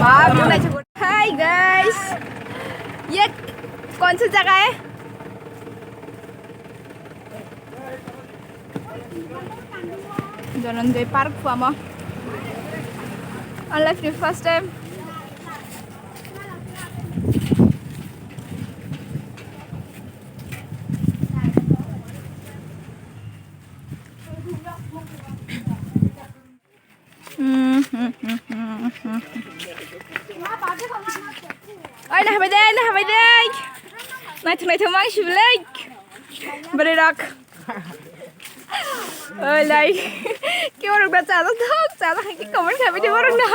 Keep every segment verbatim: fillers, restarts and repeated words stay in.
Hi guys, ये कौन सी जगह है? Dhananjay Park Phuamo. Unless the first time. Oi, nahabai de, nahabai de. Naithok, naithok mang sibilai. Bwrwi rok. Oi, lai. Ki borok da chajak thok, chajak hai ki comment khabai di borok na.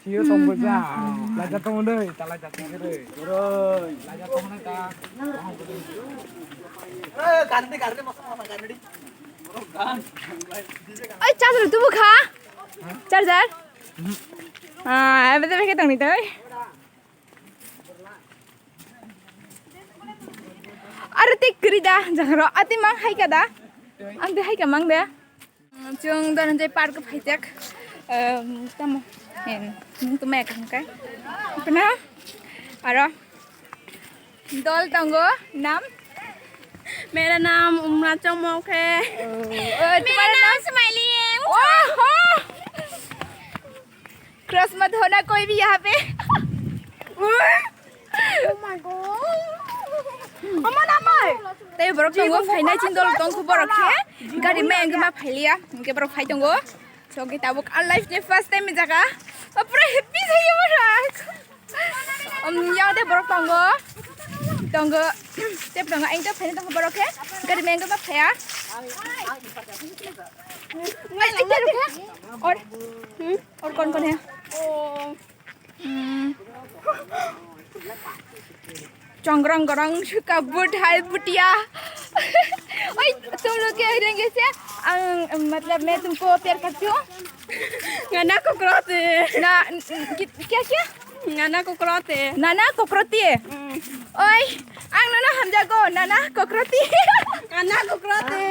Sio tongbo ja. Laja tongbo dei, ta laja tongbo dei. Laja tongbo ta. Oi, charger tubu kha? Charger? Ah, ebe de beke tongni toi. Aro te kwrwi da, jaga ro, ati mang hai ka da? Ang de hai ka mang de. Chwng Dhananjay Park o phaijak. Ehm, tamo? Hen, nung tamo ekha hwnkhe. Khna? Aro? Dol tongo, nam? मेरा नाम उमरा चमक है। Oh, मेरा नाम स्माइली है। Oh, oh. Cross mat hona koi bhi yahan pe. Oh my God. Ama namai. Tei borok tongo phainai chindol tongkhu borok khe. Gari ma engma phailia. Hingke borok phai tongo. So ke tabuk a life ni first time jaga. Pura happy thai borok. Um, yang te borok tongo. Tongo. Tep tongo. Engte phainai tongo borok khe. Gari ma engma phaiya. Ai, ai, te rukhe. Or, hmm? Or kon kon hai? Oh. Hmm. Chongrang gorang suka but hai butia. Oi, tum log kya hi renge se? Ang, matlab, main tumko pyar karti hu. Nana kokrote. Na, ki-, kya, kya? Nana kokrote. Nana kokrote. Hmm. Oi, ang nono hamjago, nana kokrote. Nana kokrote.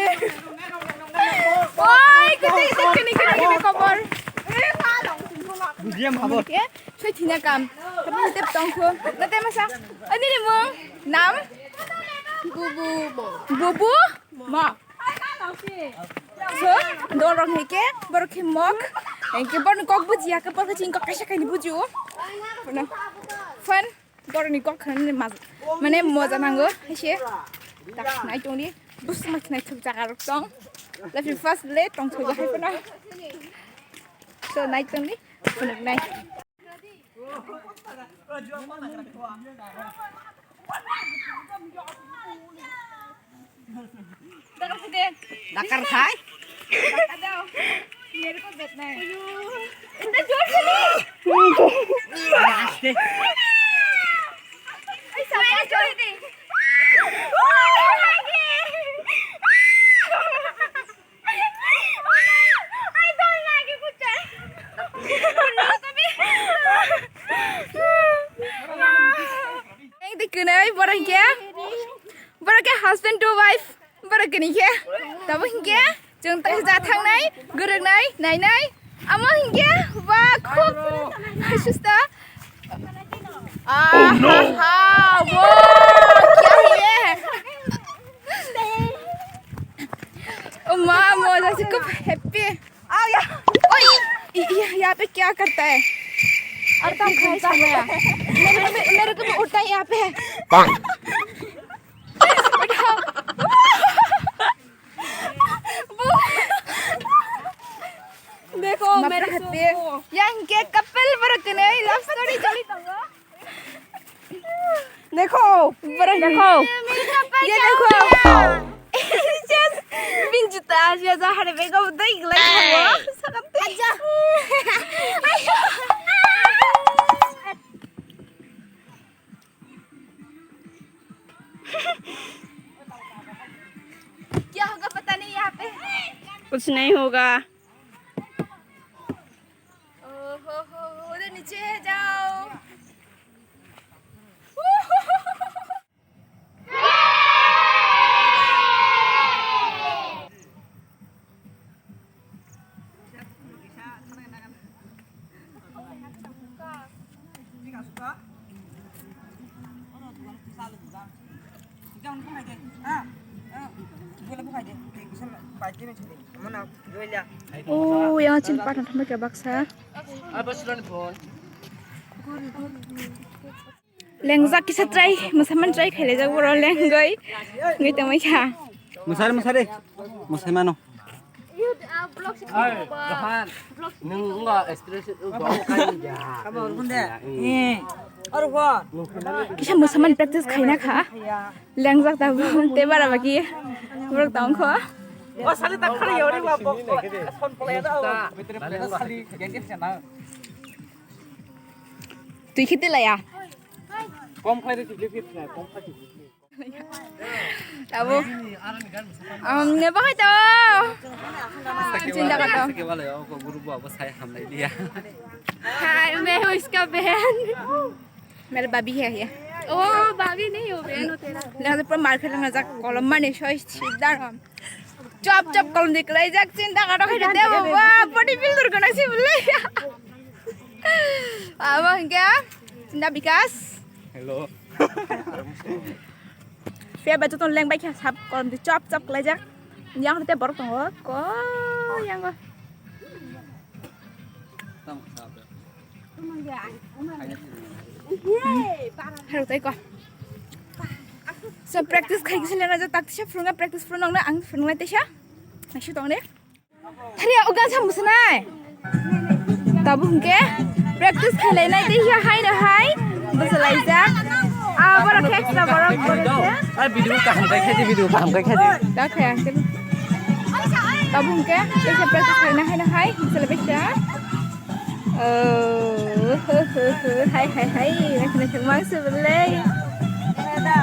Oi, kete, kete, kene, kene, kene, kobor. Bujiya mabo. Soi thina kam. Tapi tep tongkho. Na te masa. Ani ni mung. Nam? Bubu. Bubu? Ma. So, dol rok hike, borok khe mok. Hike borok kok bujiya ke, borok ching kok kaisa kaini bujiu. Fun. Borok ni kok khan mane moja nango. Haise. Tak nai tongdi. Bus mak nai thuk jaga rok tong. Lafi first le tong thuk hai puna. So nai tongdi. Phunuk nai. Dakar khai? Dakar dao. Mere ko bet nahi. Itna jor se nahi. Aste. Aisa jor de. Ang di kwnwi borok khe, borok khe husband to wife, borok kwnwi khe, tabo hinkhe chwng tei ja thangnai, gwrwngnai, nainai, amo hinkhe ba khub susto. Ah, ha, ha, wo, kya hai ye? Oh, ma, mo, jase khub happy. Aw, ya. Oi, ये, ये, यहाँ पे क्या करता है? और काम खाए समय है। मेरे को भी, मेरे को भी उठा यहाँ पे। Bang. उठाओ। देखो, मेरे को। Yang ke couple berkenai love story choli tongo. देखो, देखो। ये देखो। Just, bin juta, ya, ya, hare bego, dai, like, hawo. Sakam, dai. क्या होगा पता नहीं यहाँ पे। कुछ नहीं होगा। ओहो हो, उधर नीचे है, जाओ। O yang chin pathan thangma khe baksa. Lengjak kisa try, musaman try khailajak boro lengoi. Ngai tongmai kha. Musari, musari. Musaimano. Nwng wngkha expression wngkha. Kisa musaman practice khaina kha. Lengjak tabuk tei bara bagi borok tongkho. O sali ta khari yori ba bok son play da o. Twi khiti laya. Kom khai de twi khiti na, kom khai. Abo. Ang ne bahai to. Chinta ka to. Sake wale o ko guru bo abo sai hamlai dia. Hai, me hu iska behan. Mere bhabi hai ye. Oh, bhabi nahi ho, behan ho tera. Na to pura market na jak kolom mane soi sidar ham. Chop chop kolom diklai jak chinta ka to khai de baba, body builder gana si bole. Abo hingke chinta Bikas. Hello. Pia ba joto leng bai kha sap kolom di chop chop klai jak. Yang te borok tongo ko yang go. Hero tai ko. So practice khai kisa lena ja tak tisa phurunga practice phurung nang na ang phurung lai tisa. Nasi tong de. Thari ugan sa musanai. Tabuk hingke practice khailai nai tei hiya hai no hai bwsalaijak. Ah, borok khe extra borok borok khe. Ai video kaham kai khe di, video kaham kai khe di. Da khe ang khe. Tabuk hingke kisa practice khailai nai hai no hai bwsalaijak. Oh, ho, ho, ho, hai, hai, hai, nakhina thangma se belai. Elhala.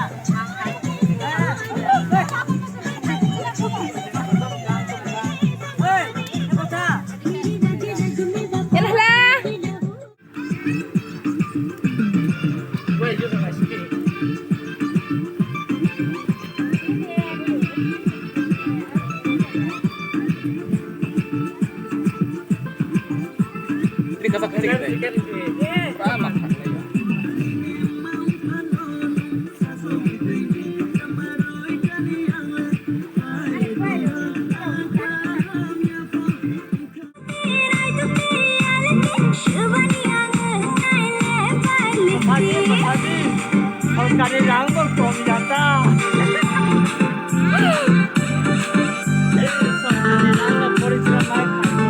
Phaidi, phaidi. Sorkari rang bo kom jata. Sorkari rang bo porisromai khaio.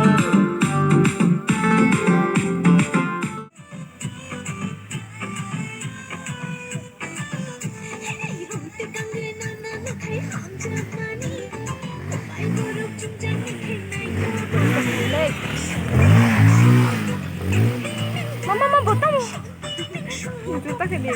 Mama, mama, botol. Itu tak ini.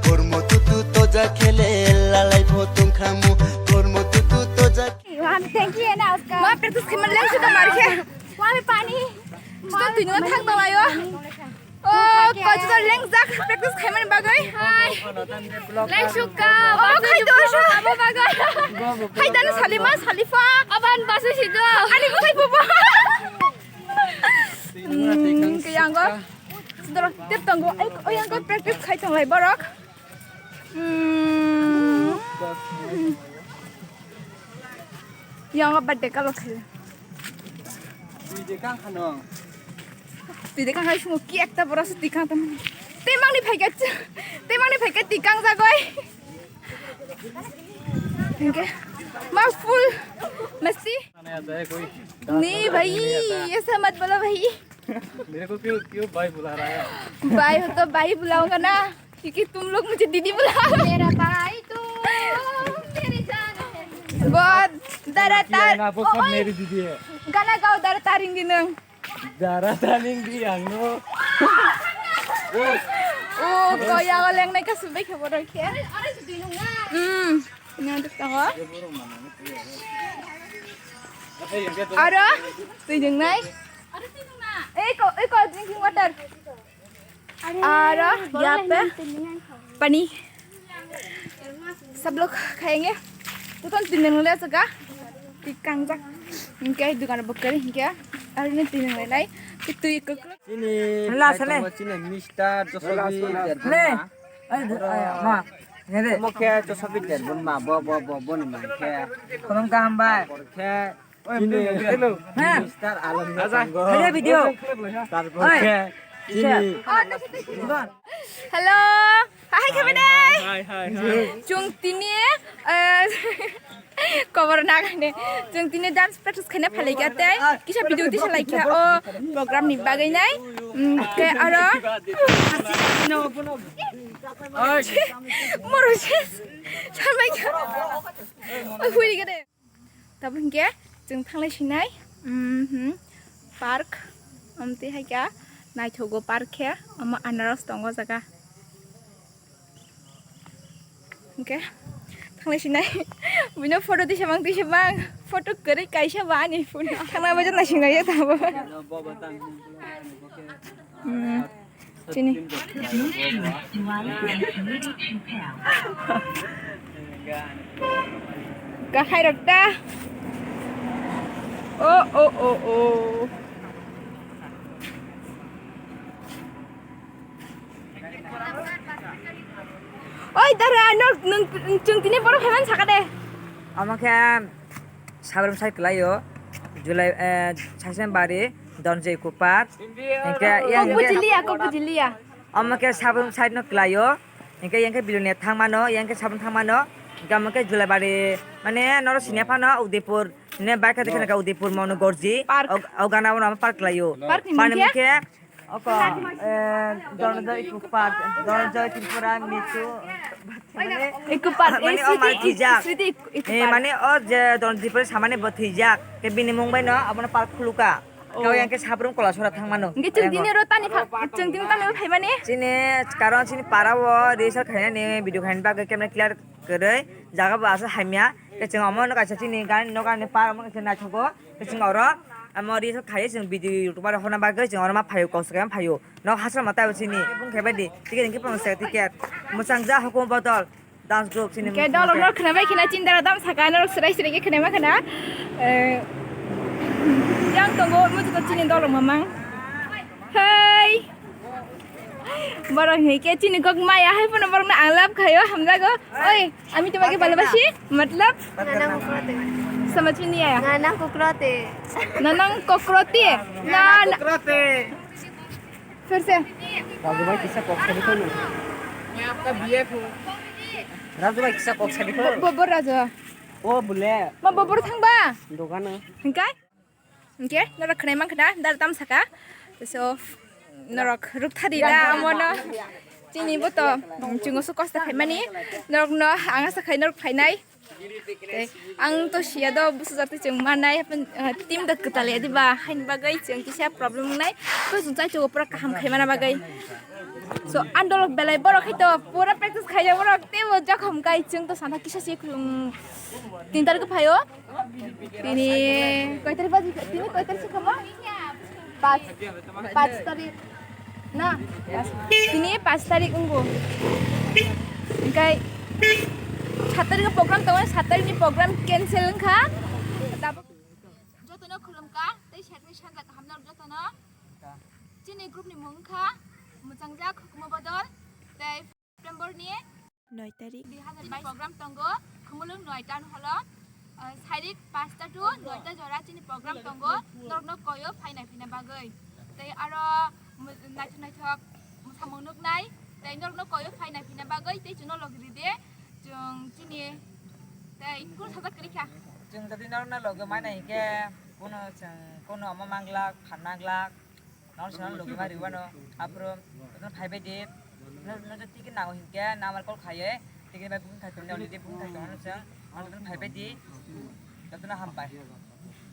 Kormo tutu toja khele lalai pho tongkhamu. Kormo tutu toja. Thank you, Oscar. Ma practice khimar leng suka markhe. Wame pani. Juta twi nungna thang tong ayo. Oh, koi juta leng jak practice khaimani bagwi. Hai. Leng suka. Oh, khai do so. Abo bagwi. Hai dan salima salifa. Aban basu sido. Ani bo khai bo. Hmm, kaya anggo. Sudara tip tanggo. Ai, oh, yang koi practice khai tong lai borok. Hmm. Yang apa dek kalau kaya. Twi de kang khano. Twi de kang hai sumo ki ekta bora su tikang tam. Temang ni phaika. Temang ni phaika tikang jagoi. Thank you. Ma full masti. नहीं भाई, ऐसा मत बोलो भाई। मेरे को क्यों, क्यों भाई बुला रहा है? भाई हो तो भाई बुलाऊंगा ना, क्योंकि तुम लोग मुझे दीदी बुलाओ। मेरा भाई तू, मेरी जान है। बहुत दरा तार। ना, वो सब मेरी दीदी है। गाना गाओ दरा तारिंग दिनों। Dara taning di ang no. Oh, kaya ko leng nai kasu bai khabo roi khe. Hmm. Nang duk tango. Aro, twi nung nai. Eh, ko, eh, ko, drinking water. Aro yape pani. Sablok khayenge. Tuton tineng le jaga. Tikang jak. Hingke dukan bokari hingke. Aro ni tineng le nai. Tui kok. Chini la sale. Chini Mister Josobi. Le. Ai, ai, ma. Ngede. Omo khe Josobi Derbun ma bo, bo, bo, bo ni mang khe. Khulum kaham bai. Khe chini hello. Ha. Mister Alam ni tango. Hello, video. Tarpor khe chini. Hello. Hi, hi, hi, hi. Chwng tini, eh, Kobor nagane. Chwng tini dance practice khaina phalai kha tei kisa video tisa lai kha o program ni bagwi nai. Mm, ke aro. Moro se salmai kha. Oi, hui gade. Tabuk hinkhe chwng thanglai sinai, mhm, park. Amtwi hai kha naithogo park khe, omo anaros tongo jaga. Hingke thanglai sinai. Buino photo tisa mang, tisa mang. Photo kwrwi kaisa ba ani phone. Thangna bai jana sinai ya tabo. Hmm. Chini. Kahai rok ta. Oh, oh, oh, oh. Oi, dara, no, nung, chwng tini borok phaiman saka de. Omo khe Sabrum side kwlaio. July, eh, Saisem bari, Donjoi Kupar. Hingke yang Kokbujiliya, Kokbujiliya. Omo khe Sabrum side no kwlaio. Hingke yang khe Bilonia thangmano, yang khe Sabrum thangmano. Hingke omo khe July bari, mane noro sinya phano Udaipur, ne bike khe Udaipur mono gorji. Park. Og-, ogana ono park kwlaio. Park ni mung khe? Oko, eh, Dhananjay Eco Park, Dhananjay Tripura Mitu, mane, Eco Park, mane, eh, o Smriti, mane thwijak. Smriti Eco, Eco Park. Eh, mane, o je Dhananjay Tripura samani bo thwijak. Ke bini mung bai no, abono park khuluka. Oh. Kau yang ke Sabrum Kolasora thangmano. Hingke chwng tini ro tani pha-, chwng tini tani phaimani? Chini, karon chini para o rehearsal khainani video khainani bagwi camera clear kwrwi, jaga bo aswk hamya. Ke chwng omo no kaisa chini gari no gari par omo kaisa naithogo. Chwng oro, amo reels khaio chwng video YouTube o honna bagwi chwng oro ma phaio, kok swkang phaio. Nok hasra ma taibo chini, bung khe bai di. Ticket hwnkhe pang se ticket. Mwchang ja hukumu bodol. Dance group chini. Ke mwchang dolok ja. Nok khna bai khna chindara dam saka norok srai srai khe khna ma khna. Eh, yang tongo muchung chini dolok mamang. Hei. Borok hwnkhe chini kok maya hai phano borokno ang love khaio, hamjago. Oi, ami tomake bhalobasi, matlab? Nanang kokrote. Samajh mein nahi aaya. Nanang kokrote. Nanang kokrote? Na, na. Kokrote. Phir se. Raju bhai, kisa kok sadi ko na. Main aapka B F hoon. Raju bhai, kisa kok sadi ko. Bo-, bo-, bo Raju. O bole. Ma bo-, bo thangba? Dogan. Hingkai? Hingke norok khwnai mankha da, dar tam saka. So, norok rukthadi da, amono. Chini bo to, mm, chungo so kosto khaimani. Norokno ang asa khai norok phainai. Tei ang to siya do, busu jati chwng manai, happen, eh, team da kwtal ya diba, hain bagwi chwng kisa problem nai. To chwng chai chungo pura kaham khaimana bagwi. So, andolok belai borok hai to, pura practice khaijak borok, teibo jokhom kai chwng to sana kisa se khulung tin tarik phaio. Tini koi tarik baji, tini koi tarik sih kamu? Pas, pas tarik. Na, tini pas tarik unggu. Engkai sat tarik program tongo, sat tarik ni program cancel wngkha. Jotono khulumkha, tei sat ni sanja kaham norok jotono. Chini group ni mung wngkha Mwchangja Hukumu Bodol, tei September ni noi tarik. Dui hazar bais program tongo, Khumulwng noi town hall o, ah, sairik pasta to noi ta jora chini program tongo, norokno koyo phaina phina bagwi. Tei aro mu-, naithok naithok mwsamung nuknai, tei norokno koyo phaina phina bagwi, tei chwngno logi ride, chwng chini, tei kunu sajak kwrwi kha. Chwng jodi norokno logi manya hinkhe, kunu chwng, kunu omo manglak, phan manglak, Nang sano logi ma riwano, aphuru jotono phaibai di. No, no, ticket nango hinkhe, number call khaiye, ticket bai booking khai tongo, already booking khai tongo, no chwng, ano jotono phaibai di, jotono hambai.